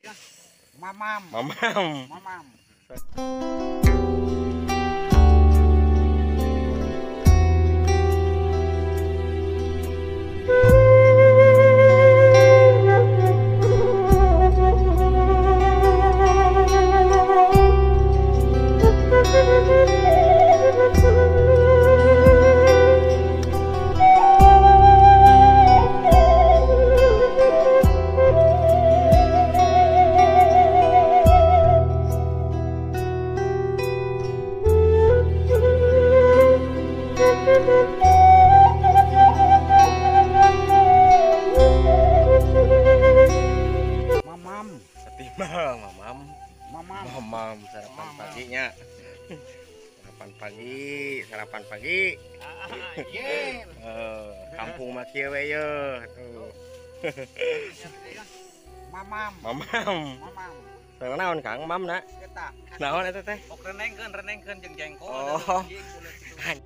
Mamam. Mamam. Mamam. Mamam. Setimbang mamam. Mamam. Mamam sarapan paginya. Sarapan pagi, sarapan pagi. Kampung mah kieu we yeuh atuh. Mamam. Mamam. Mamam. Sareng naon Kang Mamna? Eta. Naon eta teh? Ok renengkeun, renengkeun jeung jengkol. Oh. Ada.